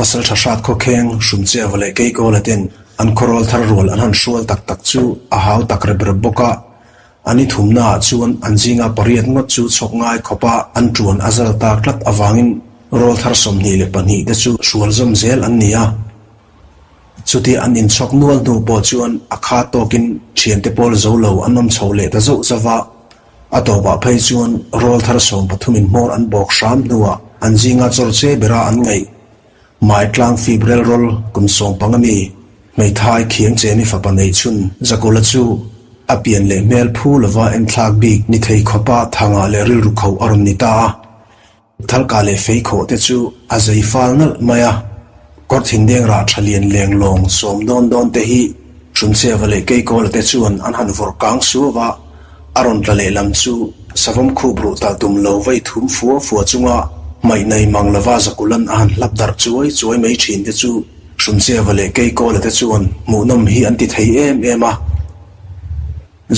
Pasalṭha hrat khawkheng Hrumcheva leh Keikawla ten an khawrawl thar rual an han hrual tak tak chu a hau tak rep rep bawk a. An i thumnaah chuan an zinga pariat ngawt chu chhawk ngai khawpa an ṭuan a zal tak tlat avangin rawl thar 22 te chu hrual zawm zel an ni a. Chutia an inchhawk nual hnu pawh chuan a kha tawkin ṭhiante pawl zo lo an awm chho leh ta zauh zauh a. A tawpah phei chuan rawl thar sawmpathumin hmawr an bawk hram hnuah an zinga chawr che bera an ngaih. Mai tlang fip rel rawl kum 15 mi hmeithai khiang cheni fapa nei chhun Zakula chu a pian leh hmel phu lova enthlak bik ni thei khawpa thangah leh rilru kho a rawn ni ta a. Thalka leh fei khawh te chu a zei fal nalh mai a, kawr thindeng rah tha lian leng lawng sawm dawn dawn te hi Hrumcheva leh Keikawla te chuan an han vawrh kang suau a, a rawn tla lehlam chu savawm khup ruh talh tum lo vei thum fua fua chunga hmaih nei mang lova Zakulan a han hlap darh chuai chuai mai thin te chu Hrumcheva leh Keikawla te chuan hmuhnawm hi an ti thei em em a.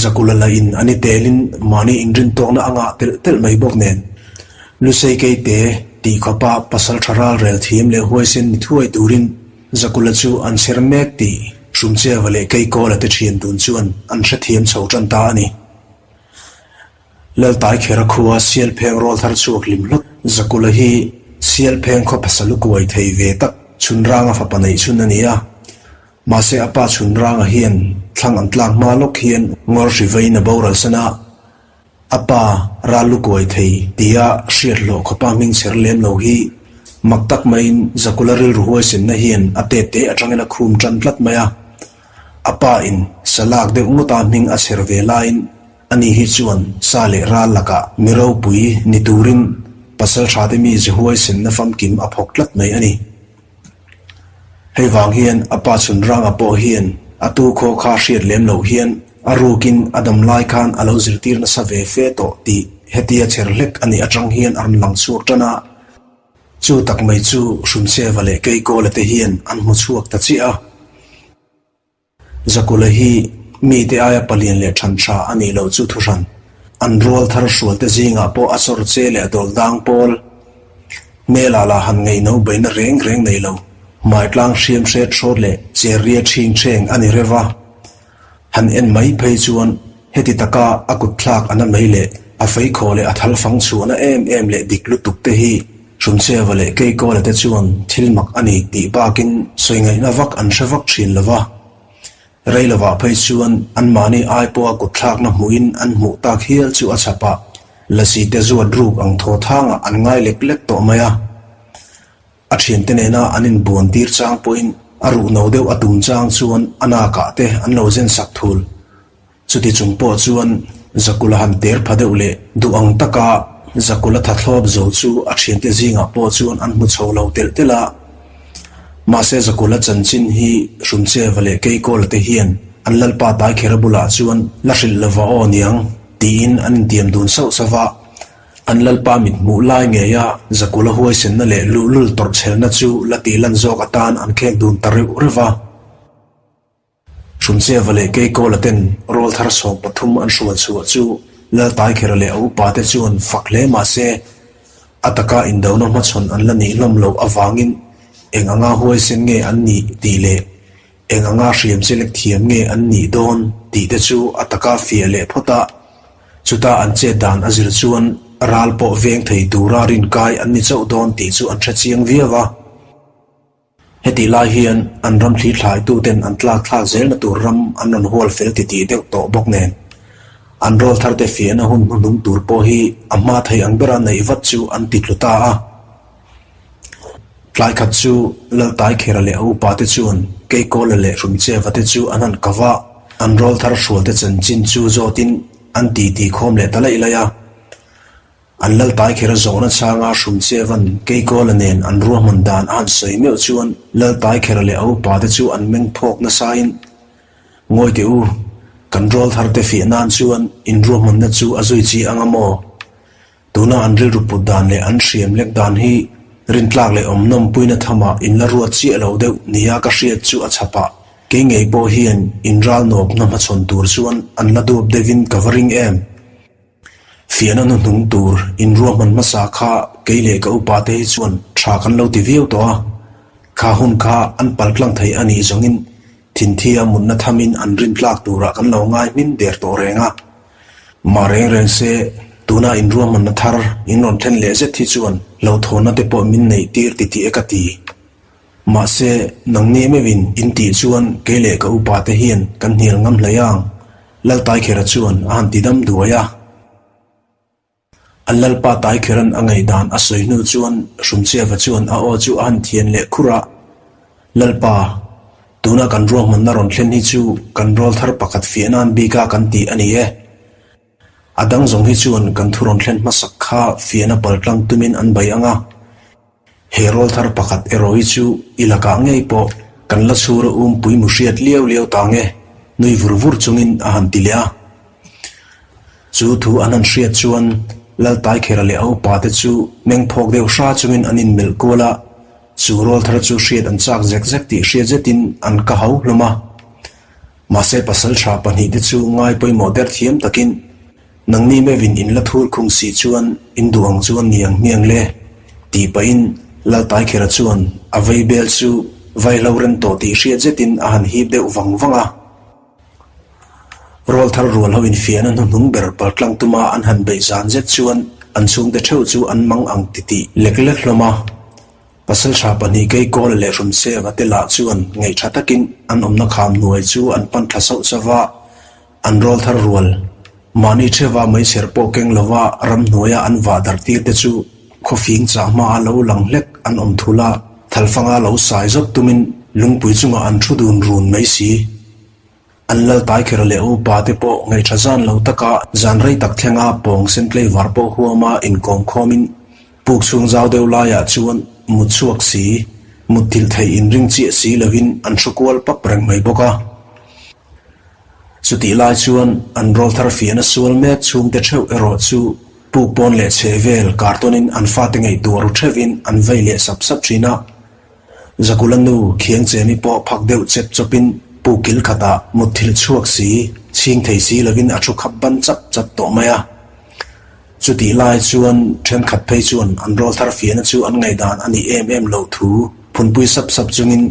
Zakula la in an i telin mahni inrintawkna a ngah telh telh mai bawk nen. Lusei Keite tih khawpa pasal tha ral rel thiam leh huaisen ni thuai turin Zakula chu an chher mek tih Hrumcheva leh Keikawla te thian dun chuan an hrethiam chho tan ta a ni. Laltai Khera khua Sialpheng rawl thar chhuak hlim hlawt Zakula hi Sialpheng khaw pasal u kuai thei ve tak chhunranga fapa neih chhun a ni a. Mahse a pa chhun ranga hian thlang an tlak hma lawk hian ngawr hri veiin a boral san a, a pa ral lu kuai thei tia hriat hlawh khawpa hming chher lem lo hi mak tak maiin Zakula rilru huaisenna hian a tet te atangin a khum tan tlat mai a. A pa in sa lak deuh ngawta hming a chher ve laiin ani hi chuan sa leh ral lakah mi ropui ni turin pasaltha te mi ze huaisenna famkim a phawk tlat mai a ni. Hei vang hian a pa chhun ranga pawh hian a tu khaw kha hriat lem loh hian a rukin a dam lai khan a lo zirtir nasa ve fe tawh tih hetia chher hlek a nih atang hian a rawn lang chhuak tan a. Chu tak mai chu Hrumcheva leh Keikawla te hian an hmu chhuak ta chiah a. Zakula hi mite aia palian leh than tha a nih loh chu thuhran. An rual thar hrual te zingah pawh a sawr che leh a dawl dang pawl. Hmelah lah han ngaihno beihna reng reng nei lo. Hmaitlang hriam hret hrawt leh cher ria ṭhing ṭheng a ni reuh a. Han en mai phei chuan heti taka a kut thlak a na mai leh a feikhaw leh a thal fang chhuahna em em leh dik lutuk te hi Hrumcheva leh Keikawla te chuan thil mak a ni tih bakin sawi ngaihna vak an hre vak thin lo va. Rei lovah phei chuan anmahni ai pawha kutthlakna hmuhin an hmuh tak hial chu a chhap a, lasi te zuat ruk ang thaw thangah an ngai lek lek tawh mai a. A thiante nena an inbuan tir chang pawhin a ruh no deuh a tum chang chuan a nakah te an lo zen sak thul. Chuti chung pawh chuan Zakula han ter pha deuh leh duh ang taka Zakula tha thlawp zo chu a thiante zingah pawh chuan an hmu chho lo telh telh a. Mahse Zakula chanchin hi Hrumcheva leh Keikawla te hian an Lalpa Taikhera bulah chuan la hrilh lova aw niang tiin an intiam dun sauh sauh va. An Lalpa mit hmuh lai ngeia Zakula huaisenna leh luhlul tawrhchhelna chu la tih lan zawk atan an khek dun ta reuh reuh va. Hrumcheva leh Keikawla ten rawl thar 13 an hrual chhuah chu Laltaikhera leh a upate chuan fak hle mah se, a taka indona hmachhawn an la nih hlawm loh avangin eng anga huaisen nge an nih tih leh eng anga hriam chelek thiam nge an nih dawn tih te chu a taka fiah leh phawt a, chuta an chet dan a zir chuan ral pawh veng thei tura rinkai an ni chauh dawn tih chu an hre chiang viau a. Hetih lai hian an ram thli thlaituten an tlak thlak zelna tur ram an rawn hual fel titih deuh tawh bawk nen, an rawl tharte fiahna hun hnuhnung tur pawh hi a hma thei ang bera neih vat chu an ti tlu ta a. Tlai khat chu Laltaikhera leh a upate chuan Keikawla leh Hrumcheva te chu an han kau a, an rawl thar hrualte chanchin chu zawtin an titi khawm leh ta laih laih a. An Laltaikhera zawhna chhanga Hrumchevan Keikawla nen an ruahman dan a han sawi meuh chuan Laltaikhera leh a upate chu an meng phawk nasain, Ngawi teh u, kan rawl tharte fiah nan chuan in ruahmanna chu a zui chi ang a maw? Tuna an rilru put dan leh an hriam lek dan hi rintlak leh awmnawm puina thamah in la ruat chiah lo deuh nia ka hriat chu a chhapah kei ngei pawh hian in ralnawpna hmachhawn tur chuan an la duap deuhin ka va ring em? Fiahna hnuhnung tur inruahman hmasa kha kei leh ka upa te hi chuan tha kan lo ti viau tawh a. Kha hun kha an paltlang thei a nih zawngin thinthia mutna thamin an rintlak turah kan lo ngai hmin der tawh reng a. Mah reng reng se, tuna inruahmanna thar in rawn thlen leh zet hi chuan hlauhthawnna te pawh min neih tir titih e ka ti. Mahse, nangni meuhin in tih chuan kei leh ka upa te hian kan hnial ngam hlei ang, Laltaikhera chuan a han ti dam duai a. An Lalpa Taikheran a ngaihdan a sawi hnu chuan Hrumchiava chuan a aw chu a han thian leh khur a, Lalpa, tuna kan ruahmanna rawn thlen hi chu kan rawlthar pakhat fiah nan bika kan tih a ni e. A dang zawng hi chuan kan thu rawn thlen hmasak kha fiahna paltlang tumin an bei ang a. He rawlthar pakhat erawh hi chu i lakah ngei pawh kan la chhur a um pui mu hriat liau liau ta nge, nui vur vur chungin a han ti leh a. Chu thu an han hriat chuan Laltaikhera leh a upa te chu meng phawk deuh hra chungin an inmelh kual a, chu rawlthar chu hriat an chak zek zek tih hriat zetin an ka hau hlawm a. Mahse pasal tha pahnihte chu ngai pawimawh der thiam takin Nangni meuhin in la thur khung si chuan in duh ang chuan ni ang hmiang le? tih pahin Laltaikhera chuan a vei bel chu vaihlo rem tawh tih hriat zetin a han hip deuh vang vang a. Rawlthar rual ho infiahna hnuhnung ber paltlang tuma an han beih zan zet chuan an chhungte theuh chu an mang ang titih lek lek hlawm a. Pasalṭha pahnih Keikawla leh Hrumseva te lah chuan ngaihṭha takin an awmna kham hnuai chu an pan ṭha sauh sauh a, an rawlthar rual. Mahni ṭheva meichher pawh keng lova ramhnuaia an vah darh tir te chu khawfing chah hmaa lo lang hlek an awm thul a, thalfanga lo sai zawt tumin lungpui chungah an ṭhu dun run mai si. An lal Taikhera leh upa te pawh ngaihṭha zan lo taka zan rei tak thlenga pawng sen tlaivar pawh huama inkawm khawmin puk chhung zau deuh laiah chuan mut chhuak si, mutthilh theih inring chiah si lovin an hru kual pap reng mai bawk a. Chutih lai chuan an rawlthar fiahna sual mek chhungte theuh erawh chu puk pawn leh chheh vel kartawnin an fate ngaihtuah ru theuhin an vei leh sap sap thin a. Zakula nu Khiangchemi pawh phak deuh chep chawpin puk kil khatah mutthilh chhuak si, chhing thei si lovin a thu khap ban chap chap tawh mai a. Chutih lai chuan thenkhat phei chuan an rawlthar fiahna chu an ngaihdan a nih em em loh thu phunpui sap sap chungin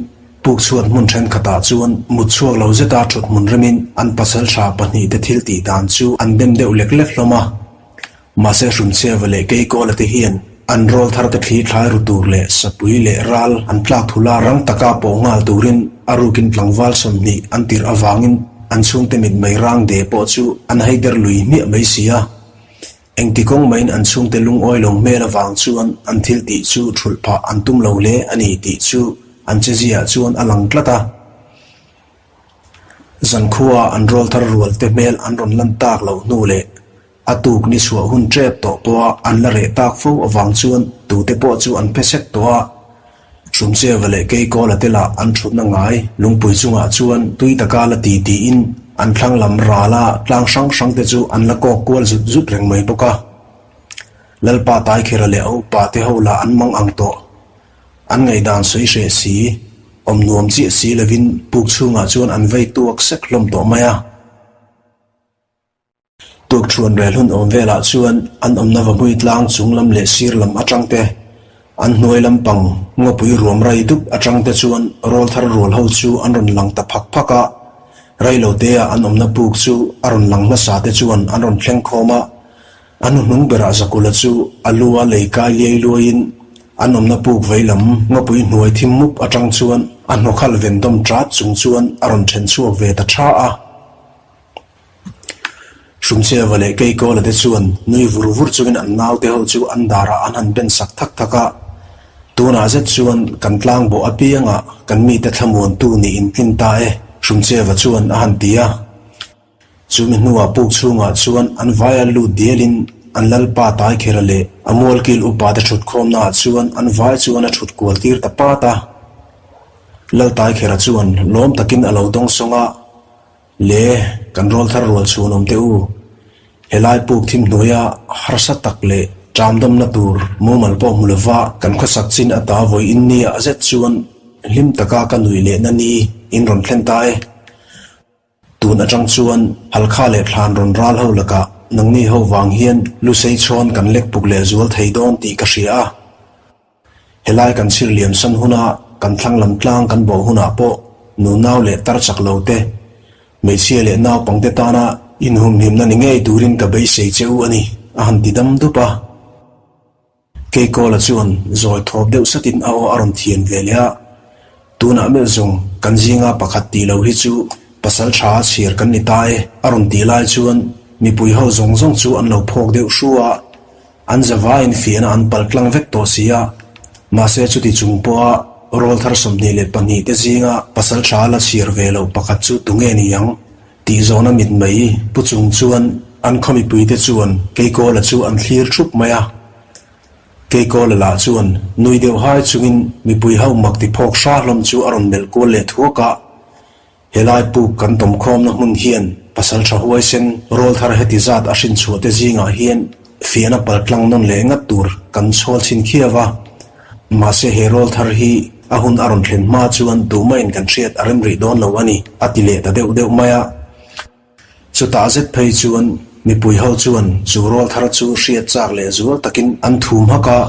puk chhuat hmun thenkhatah chuan mut chhuak lo zeta thut hmun remin an pasaltha pahnihte thil tih dan chu an dem deuh lek lek hlawm a. Mahse Hrumcheva leh Keikawla te hian an rawlthar te thli thlai ru tur leh sapui leh ral an tlak thula rang taka pawh nghal turin a rukin tlangval 20 an tirh avangin an chhungte mit mei rang de pawh chu an haider lui hmiah mai si a. Engti kawng maiin an chhungte lungawi lo hmel avang chuan an thil tih chu thulh phah an tum lo hle a ni tih chu an cheziah chuan a lang tlat a. Zankhua an rawlthar rual te hmel an rawn lan tak loh hnu leh A tuk ni chhuah hun tep tawh pawha an la reh tak fo avang chuan tute pawh chu an phe sek tawh a. Hrumcheva leh Keikawla te lah an thutna ngai lungpui chungah chuan tui taka la ti tiin an thlang lam rala tlang hrang hrang te chu an la kawk kual zut zut reng mai bawk a. Lalpa Taikhera leh a upa te ho lah an mang ang tawh. An ngaihdan sawi hreh si, awm nuam chiah si lovin puk chhungah chuan an vei tuak sek hlawm tawh mai a. Tukṭhuan rel hun awm velah chuan an awmna vahmui tlang chung lam leh sir lam aṭang te, an hnuai lampang ngawpui ruam rai dup aṭang te chuan rawlthar rual ho chu an rawn lang ta phak phak a. Reilotea an awmna puk chu a rawn lang hmasa te chuan an rawn thleng khawm a. A hnuhnung berah Zakula chu a lu a lei kai liai luaiin an awmna puk vei lam ngawpui hnuai thim mup aṭang chuan a hnawkhalh ven dawm ṭat chung chuan a rawn ṭhen chhuak ve ta ṭha a. Hrumcheva leh Keikawla te chuan nui vur vur chungin an naute ho chu an darah an han ben sak thak thak a. Tunah zet chuan kan tlang bawh apiangah kan mite thlamuantu nih in tlin ta e, Hrumcheva chuan a han ti a. Chumi hnuah puk chhungah chuan an vaia lut dialin an lalpa Taikhera leh a mualkil upate thutkhawmnaah chuan an vai chuan a thut kual tir ta pat a. Lal Taikhera chuan lawm takin a lo dawngsawng a. Le, kan rawlthar rual chhun awm teh u. Helai puk thim hnuaia harsa tak leh ṭamdawmna tur mumal pawh hmu lova kan khawsak chin ata vawi in nia a zet chuan hlim taka ka nuih lehna ni in rawn thlen ta e. Tun aṭang chuan Halkha leh Thlan rawn ral ho lakah nangni ho vang hian lusei chhawn kan lek puk leh zual thei dawn tih ka hria a. Helai kan chhir liam san huna. kan thlang lam tlang kan bawh hunah pawh nunau leh tar chak lo te, hmeichhia leh naupangte tana inhumhimna ni ngei turin ka beisei che u a ni, a han ti dam dup a. Keikawla chuan zawi thawp deuh satin a aw a rawn thian ve leh a, Tunah meuh zawng kan zinga pakhat tih lo hi chu pasal tha a chhiar kan ni ta e, a rawn tih lai chuan mipui ho zawng zawng chu an lo phawk deuh hru a, an zavaiin fiahna an pal tlang vek tawh si a. Mahse chuti chung pawha rawlthar 22 te zinga pasal tha la chhiar ve loh pakhat chu tunge ni ang? Tih zawhna mitmei pu chung chuan an khaw mipuite chuan Keikawla chu an thlir thup mai a. Keikawla lah chuan nui deuh hai chungin mipui ho mak ti phawk hra hlawm chu a rawn melh kual leh thuak a. Helai puk kan tawmkhawmna hmun hian pasal tha huaisen rawlthar heti zat a hrinchhuah te zingah hian fiahna paltlang nawn leh ngat tur kan chhawl chhin khiau a. Mahse he rawlthar hi a hun a rawn thlen hma chuan duhmain kan hriat a rem rih dawn lo a ni, a ti leh ta deuh deuh mai a. Chutah zet phei chuan mipui ho chuan chu rawlthar chu hriat chak leh zual takin an thum hak a,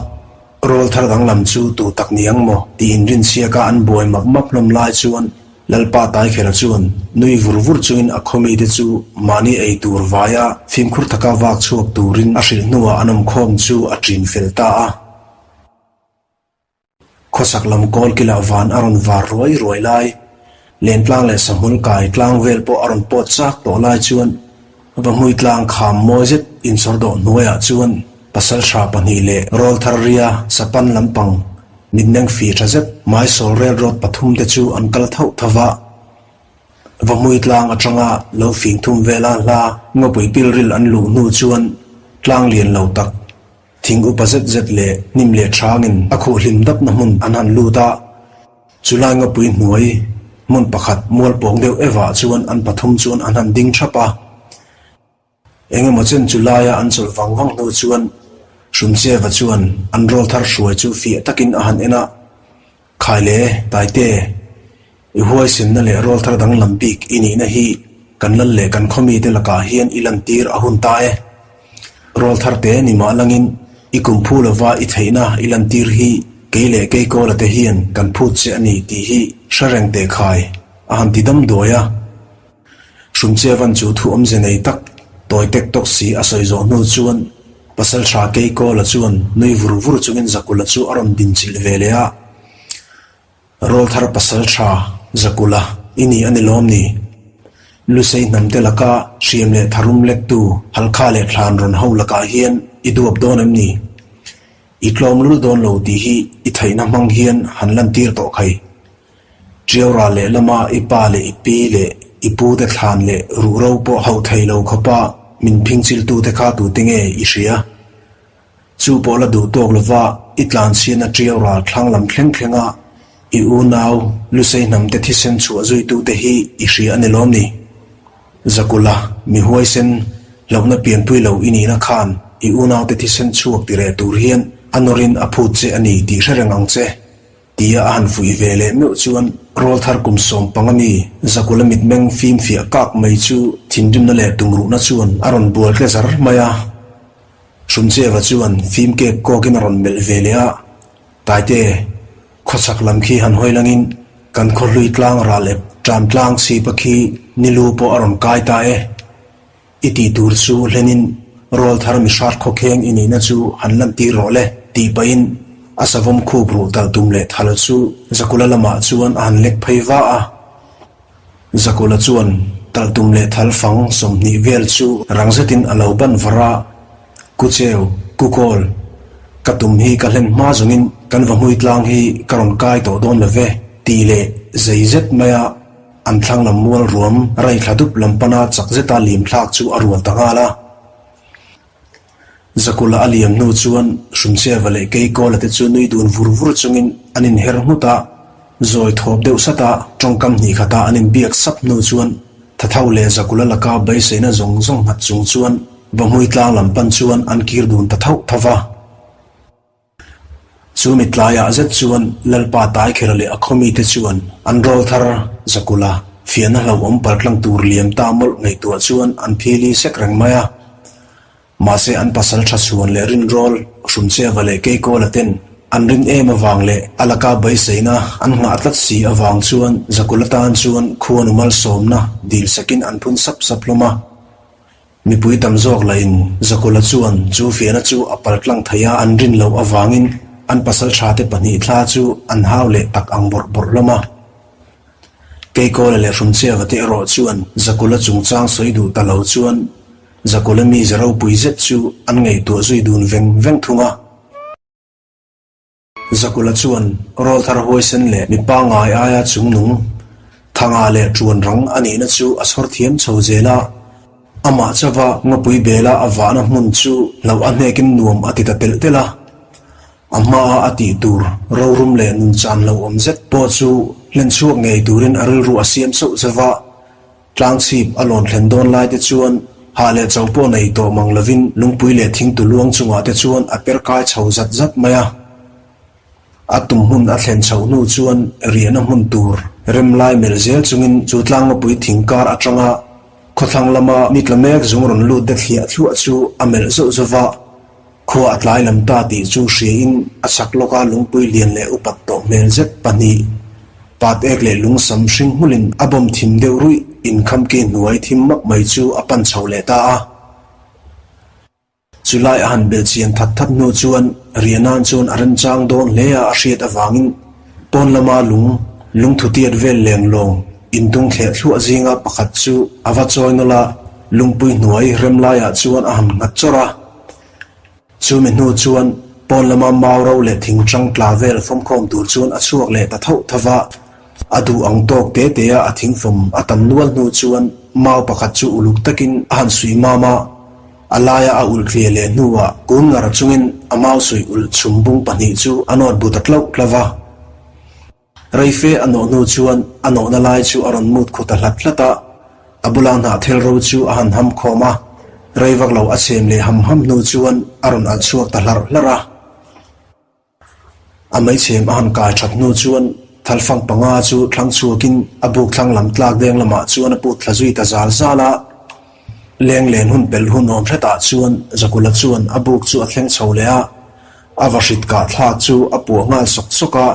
rawlthar danglam chu tu tak ni ang maw tiin rinchhiaka an buai map map hlawm lai chuan Lalpa Taikhera chuan nui vur vur chungin a khawmite chu mahni ei tur vaia fimkhur taka vak chhuak turin a hrilh hnuah an awmkhawm chu a ṭin fel ta a. Khawsak lam kawl kilah van a rawn var ruai ruai lai, Lentlang leh Sahmul kai tlang vel pawh a rawn pawt chak tawh lai chuan Vahmui tlang kham mawi zet inchawr dawh hnuaiah chuan pasaltha pahnih leh rawlthar ria sapan lampang mitmeng fi tha zet Mysore Rail Road pathum te chu an kal thauh tho va. Vahmui tlang atanga lo fing thum vela hla ngawpui pilril an luh hnu chuan tlang lian lo tak Thing upa zet zet leh hnim leh hrangin a khuh hlim dapna hmun an han lut a, chulai ngawpui hnuai hmun pakhat mual pawng deuh evah chuan an pathum chuan an han ding thap a. Eng emaw chen chu laia an chawlh vang vang hnu chuan Hrumcheva chuan an rawl thar hruai chu fiah takin a han en a, Khai le, Taite, i huaisenna leh rawl thar danglam bik i nihna hi kan lal leh kan khawmite lakah hian i lantir a hun ta e. Rawl thar te ni mah langin i kum phu lova i theihna i lantir hi kei leh Keikawla te hian kan phut che a ni tih hi hre reng teh khai, a han ti dam duai a. Hrumchevan chu thu awmze nei tak, tawi tek tawk si a sawi zawh hnu chuan Pasaltha Keikawla chuan nui vur vur chungin Zakula chu a rawn dinchilh ve leh a. Rawlthar Pasaltha Zakula i ni a ni lawm ni? Lusei hnamte laka hriam leh tharum lektu Halkha leh Thlan rawn ho lakah hian i duap dawn em ni? I tlawm lul dawn lo tih hi i theihna hmang hian han lantir tawh khai. Ṭiaura lehlama i pa leh i pi leh i pu te thlan leh ruhro pawh hauh thei lo khawpa min phingchiltute kha tute nge i hria? Chu pawh la duh tawk lova i tlanchhiatna ṭiaura thlang lam thleng thlenga i unau Lusei hnamte thisen chhuah zuitute hi i hria a ni lawm ni? Zakula, mi huaisen, hlauhna pianpui lo i nihna khan i unaute thisen chhuak tireh tur hian a nawrin a phut che a ni tih hre reng ang che. Tia a han fuih ve leh meuh chuan rawlthar kum 15 mi Zakula mitmeng fim fiah kak mai chu thinrimna leh tumruhna chuan a rawn bual tle zar mai a. Hrumcheva chuan fim kek kawkin a rawn melh ve leh a, Taite, khawchhak lam khi han hawi langin kan khawhlui tlang ral ep tan tlang chhipa khi nilu pawh a rawn kai ta e. I tih tur chu hlenin rawlthar mihrat khawkheng i nihna chu han lantir rawh le, tih pahin a savawm khup ruh talh tum leh thal chu Zakula lamah chuan a han lek phei va a. Zakula chuan talh tum leh thal fang 20 vel chu rang zetin a lo ban var a, Kucheu, Kukawl, ka tum hi ka hlen hma zawngin kan vahmui tlang hi ka rawn kai tawh dawn lo ve, tih leh zei zet maia An thlang lam mual ruam rai thla dup lam pana chak zeta liam thlak chu a rual ta nghal a. Zakula a liam hnu chuan Hrumcheva leh Keikawla te chu nui dun vur vur chungin an inher nghut a, zawi thawp deuh sat a, tawngkam hnih khata an inbiak sap hnu chuan Thatho leh Zakula laka beiseina zawng zawng nghat chung chuan Vahmui tlang lam pan chuan an kir dun ta thauh tho va. Chu mitlaiah zet chuan Lalpa Taikhera leh a khawmite chuan an rawl thar Zakula fiahna hlauhawm paltlang tur liam ta mawlh ngaihtuah chuan an phili sek reng mai a. Mahse an pasal tha chhuan leh rinrawl Hrumcheva leh Keikawla ten. An rin em avang leh a laka beiseina an nghah tlat si avang chuan Zakula tan chuan khuanu malsawmna dil sakin an phun sap sap hlawm a. Mipui tam zawk lahin Zakula chuan chu fiahna chu a pal tlang thei a an rin loh avangin an pasalthate pahnih thla chu an hau leh tak ang bawrh bawrh hlawm a. Keikawla leh Hrumchiavate erawh chuan Zakula chungchang sawi duh ta lo chuan Zakula mize ropui zet chu an ngaihtuah zui dun veng veng thung a. Zakula chuan rawlthar huaisen leh mi pangngai aia chungnung, thanga leh ṭuan rang a nihna chu a chhawr thiam chho zel a. Amah chauva ngawpui bela a vahna hmun chu hlauh a hnekin nuam a ti ta telh telh a. A hmaa a tih tur rorum leh nunchan lo awm zet pawh chu hlen chhuak ngei turin a rilru a siam chauh chauh a. Tlangchhip a lawn thlen dawn lai te chuan hah leh cho pawh nei tawh mang lovin lungpui leh thingtu luang chungah te chuan a per kai chho zat zat mai a. A tum hmun a thlen chhoh hnu chuan riahna hmun tur rem lai melh zel chungin chu tlangmapui thing kar atanga khawthlang lama ni tla mek zung rawn lut de thliah thluah chu a melh zauh zauh va. Khua a tlai lam ta tih chu hriain a chak lawka lungpui lian leh upat tawh hmel zet pahnih, pat ek leh lungsam hring hmulin a bawm thim deuh ruih inkhamki hnuai thim map mai chu a pan chho leh ta a. Chulai a han belh chian that that hnu chuan Riahnan chuan a remchang dawn hle a a hriat avangin pawn lama lung lungthu tiat vel lenglawng intung thleh thluah zinga pakhat chu a va chawi nawlh a, lungpui hnuai rem laiah chuan a han nghat chawrh a. Chumi hnu chuan pawn lama mau ro leh thing tang tla vel fawmkhawm tur chuan a chhuak leh ta thauh tho va. A duh ang tawk te te a a thingfawm a tam nual hnu chuan mau pakhat chu uluk takin a han suih mam a. A laia a ulh thliah leh hnuah kun ngar chungin a mau suih ulh chhum bung pahnih chu a nawt bu ta tlauh tlauh va. Reife a nawh hnu chuan a nawhna lai chu a rawn mut khu ta hlat hlat a, a bula hnahthel ro chu a han ham khawm a, rei vak lo a chhem leh ham ham hnu chuan a rawn alh chhuak ta hlarh hlarh a. A meichhem a han kai that hnu chuan thalfang panga chu thlang chhuakin a buk thlang lam tlak deng lamah chuan a put thla zui ta zal zal a. Leng len hun pelh hun awm hretah chuan Zakula chuan a buk chu a thleng chho leh a, a vahrit kah thlak chu a puah nghal sawk sawk a,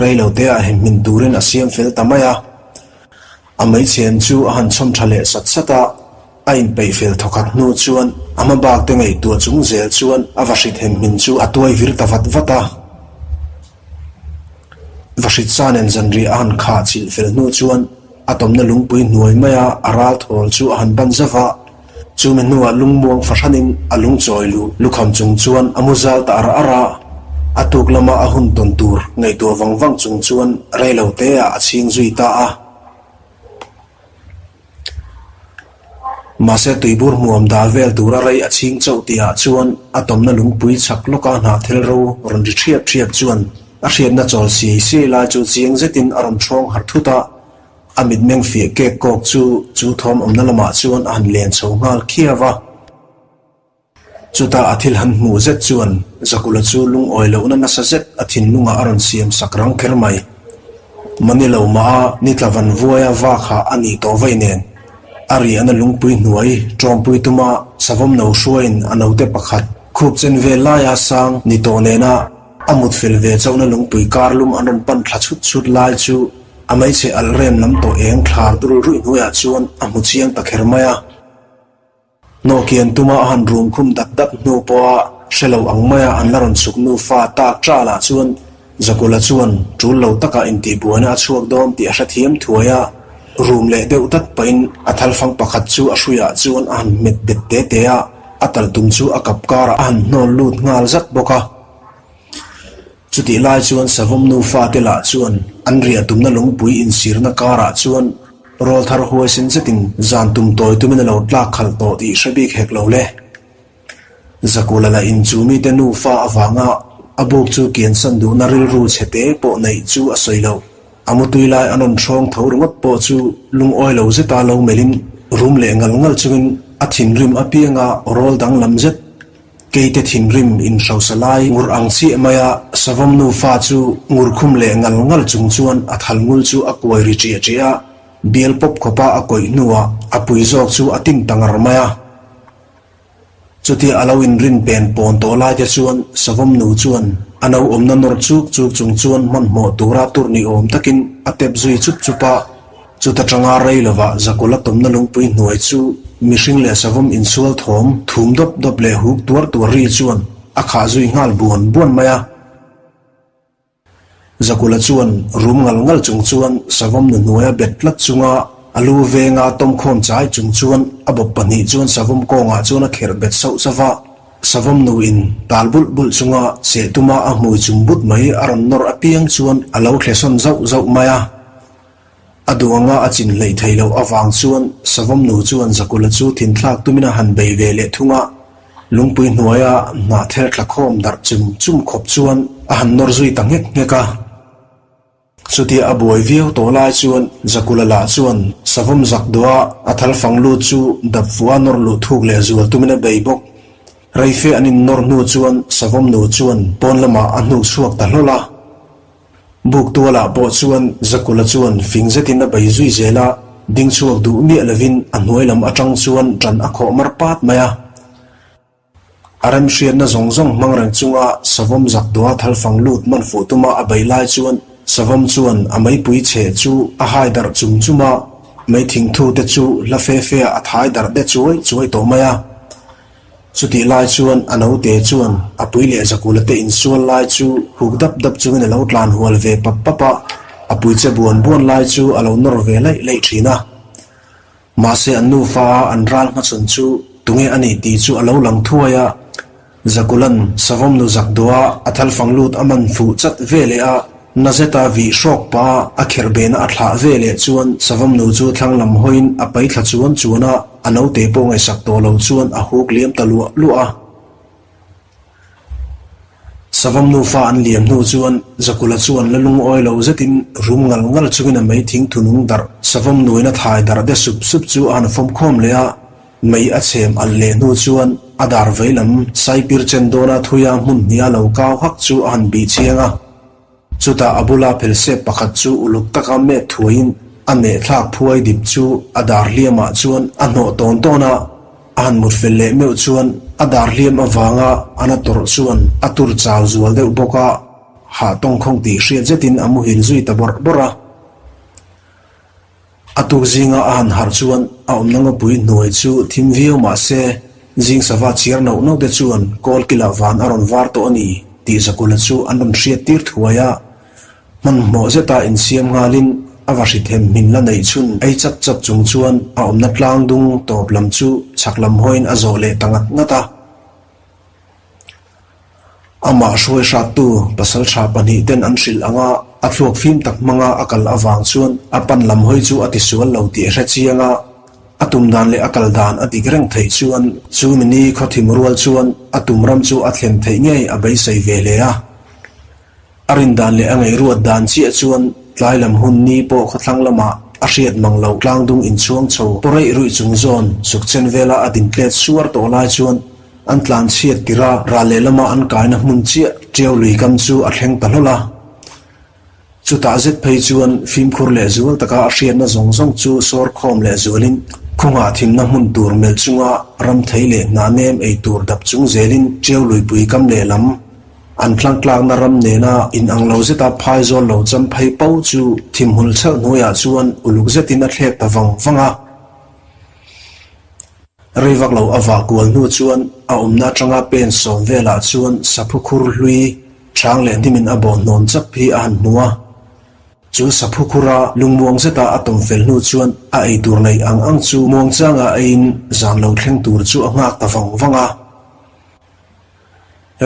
rei lo te ah hemhmin turin a siam fel ta mai a. A meichhem chu a han chhawm tha leh sat sat a, a inpeih fel thawkhat hnu chuan a hma bak te ngaihtuah chung zel chuan a vahrit hemhmin chu a tuai vir ta vat vat a. Vahrit sa nen zanriah a han khah chilh fel hnu chuan a tawmna lungpui hnuai maia a ral thawl chu a han ban zauh a. Chumi hnuah lungmuang fahranin a lungchawi luh lukham chung chuan a mu zal ta ar ar a. A tuk lama a hun tawn tur ngaihtuah vang vang chung chuan rei lo teah a chhing zui ta a. Mahse tuibur hmuam dal vel tura rei a chhing chauh tihah chuan a tawmna lungpui chak lawka hnahthel ro rawn ri ṭhiap ṭhiap chuan a hriatna chawl siai siai lai chu chiang zetin a rawn ṭhawng harh thut a, a mitmeng fiah kek kawk chu chu thawm awmna lamah chuan a han len chho nghal khiau a. Chutah a thil han hmuh zet chuan Zakula chu lungawi lohna nasa zet a thinlungah a rawn siam sak rang kher mai. Mani lo mah a ni tla van vuaia vak hah a nih tawh vei nen, a riahna lungpui hnuai tawmpui tuma savawm no hruaiin a note pakhat khup chen vel laia sang ni tawh nena a mut fel ve chauhna lungpui kar lum an rawn pan thla chhut chhut lai chu a hmeichhe alh rem lam tawh eng thlar dul ruih hnuaiah chuan a hmu chiang ta kher mai a. Hnawhkian tuma a han rum khum dat dat hnu pawha hre lo ang maia an la rawn chhuk nufa tak ṭalah chuan Zakula chuan ṭul lo taka intihbuaina a chhuak dawn tih a hrethiam thuai a, rum leh deuh dat pahin a thalfang pakhat chu a hruiah chuan a han hmet bet te te a, a taltum chu a kap karah a han hnawl lut nghal zat bawk a. Chutih lai chuan Savawm nufa te lah chuan an riah tumna lungpui insirna karah chuan rawlthar huaisen zetin zan tum tawi tumin a lo tlak khalh tawh tih hre bik hek lo le. Zakula lah in chu mite nufa avanga a buk chu kiansan duhna rilru chhe te pawh neih chu a sawi lo. A mutui lai an rawn hrawng tho ringawt pawh chu lungawi lo zeta lo melhin rum leh ngal ngal chungin a thinrim apianga rawl danglam zet Keite thinrim in hrosa lai ngur ang chiah mai a, Savawm nufa chu ngur khum leh ngal ngal chung chuan a thal ngul chu a kuai ri ṭiah ṭiah a, bial pawp khawpa a kawih hnuah a pui zawk chu a tin ta ngar mai a. Chutia a lo inrin pen pawn tawh lai te chuan Savawm nu chuan. A no awmna nawr chuk chuk chung chuan hmanhmawh tura tur ni awm takin a tep zui chup chup a. Chuta tanga rei lovah Zakula tawmna lungpui hnuai chu mihring leh savawm insual thawm thum dawp dawp leh huk tuar tuar ri chuan a khah zui nghal buan buan mai a. Zakula chuan rum ngal ngal chung chuan savawm nu hnuaia bet tlat chunga a lu venga tawmkhawm chai chung chuan a bawp pahnih chuan savawm kawngah chuan a kherh bet sauh sauh va. Savawm nu in tal bulh bulh chunga seh tuma a hmui chum but mai a rawn nawr apiang chuan a lo thle sawn zauh zauh mai a. A duh anga a chin hleih theih loh avang chuan Savawm nu chuan Zakula chu thinthlak tumin a han bei ve leh thung a, lungpui hnuaia hnah ther thla khawm darh chum chum khawp chuan a han nawr zui ta nghek nghek a. Chutia a buai viau tawh lai chuan Zakula lah chuan Savawm zak duha a thal fang lut chu dap fuh a nawr luh thuk leh zual tumin a bei bawk. Reife an innawr hnu chuan Savawm nu chuan pawn lamah a hnuk chhuak ta hlawl a. Buk tualah pawh chuan Zakula chuan fing zetin a bei zui zel a, ding chhuak duh miah lovin a hnuai lam atang chuan ṭan a khawh mar pat mai a. A remhriatna zawng zawng hmang reng chunga Savawm zak dua thalfang lut man fuh tuma a bei lai chuan Savawm chuan a meipui chhe chu a hai darh chum chum a, mei thingthu te chu hla fe fe ah a thai darh de chuai chuai tawh mai a. Chutih lai chuan a naute chuan a pui leh Zakula te insual lai chu huk dap dap chungin a lo tlan hual ve pap pap a, a pui che buan buan lai chu a lo nawr ve laih laih thin a. Mahse an nufa a an ral hmachhawn chu tunge a nih tih chu a lo lang thuai a, Zakulan Savawm nu zak duh a, a thalfang lut a man fuh chat ve leh a, Na zeta vih hrawk pa a kherh behna a thlah ve leh chuan Savawm nu chu thlang lam hawiin a pai thla chuan chuan a, a naute pawh ngaihsak tawh lo chuan a huk liam ta luah luah a. Savawm nufa an liam hnu chuan Zakula chuan la lungawi lo zetin rum ngal ngal chungin a mei thing thunung darh Savawm nuin a thai darh de sup sup chu a han fawm khawm leh a, mei a chhem alh leh hnu chuan a dar vei lam saipir chen dawna thuia hmun hniha lo kau hak chu a han bih chiang a. Chutah a bula phelsep pakhat chu uluk taka met thuaiin a mehthlak phuai dip chu a dar hliamah chuan a hnawh tawn tawn a, a han mut fel leh meuh chuan a dar hliam avanga a na tawrh chuan a tur chau zual deuh bawk a, hah tawngkhawng tih hriat zetin a muhil zui ta bawrh bawrh a. A tuk zinga a han harh chuan a awmna ngawpui hnuai chu thim viau mah se, zing sava chiar nauh nauh te chuan kawl kilah van a rawn var tawh a ni tih Zakula chu an rawn hriat tir thuai a. Hmanhmawh zeta insiam nghalin a va hrithem hmin la neih chhun ei chap chap chung chuan a awmna tlang dung tawp lam chu chhak lam hawiin a zawh leh ta ngat ngat a. Amah hruai hrattu pasal tha pahnihten an hrilh anga a thluak fim tak hmanga a kal avang chuan a pan lam hawi chu a tisual lo tih a hre chiang a. A tum dan leh a kal dan a dik reng theih chuan chu mini khawthim rual chuan a tum ram chu a thlen theih ngei a beisei ve hle a. A rin dan leh a ngaihruat dan chiah chuan tlai lam hun ni pawh khawthlang lamah a hriat mang loh tlangdung inchhuang chho paw reih ruih chung zawn suk chen vela a din tlet suar tawh lai chuan an tlan chhiat tirh a, ral lehlama an kaina hmun chiah ṭiau lui kam chu a thleng ta hlawl a. Chutah zet phei chuan fimkhur leh zual taka a hriatna zawng zawng chu sawr khawm leh zualin khawngah thimna hmun tur melh chunga ram thei leh hnah nem ei tur dap chung zelin ṭiau luipui kam lehlam An tlangtlakna ram nena inang lo zeta phaizawl lo cham phei po chu thimhul chhelh hnuaiah chuan uluk zetin a thlek ta vang vang a. Rei vak lo a vah kual hnu chuan a awmna atanga pen sawm velah chuan saphu khur hlui chang leh hnimin a bawh hnawn chap hi a han hmu a. Chu saphu khura lungmuang zeta a tawm fel hnu chuan a eitur neih ang ang chu muangchanga eiin zan lo thleng tur chu a nghak ta vang vang a.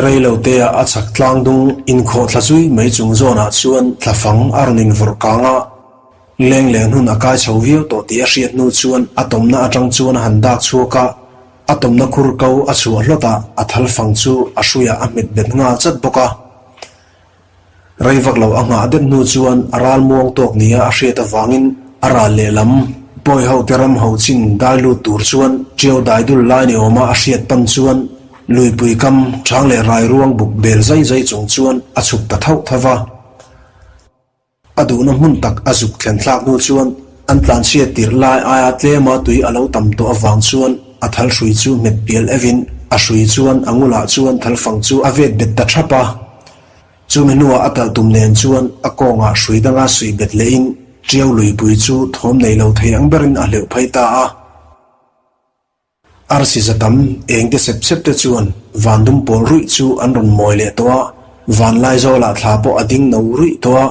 Rei lo te ah a chhak tlang dung inkhawh thla zui mai chung zawnah chuan thlafang a rawn invawrh kang a, leng leh hnun a kai chho viau tawh tih a hriat hnu chuan a tawmna atang chuan a han dak chhuak a, a tawmna khur ko a chhuah hlawt a, a thal fang chu a hruiah a hmet bet nghal chat bawk a. Rei vak lo a nghah det hnu chuan a ral muang tawk nia a hriat avangin a ral lehlam pawi ho te ram ho chin dai lut tur chuan ṭiau dai dul lai ni awma a hriat pan chuan luipui kam ṭhang leh rai ruang buk bel zai zai chung chuan a chhuk ta thauh thauh va. A duhna hmun tak a zuk thlen thlak hnu chuan an tlanchhiat tirh lai aia tlema tui a lo tam tawh avang chuan a thal hrui chu hmet pial evin a hrui chuan a ngulah chuan thalfang chu a vet bet ta thap a. Chumi hnuah a talh tum nen chuan a kawngah hrui danga suih bet lehin Ṭiau luipui chu thawm nei lo thei ang berin a hleuh phei ta a. Arsi za tam eng te sep sep te chuan van dum pawl ruih chu an rawn mawi leh tawh a, van laizawlah thla pawh a ding no ruih tawh a.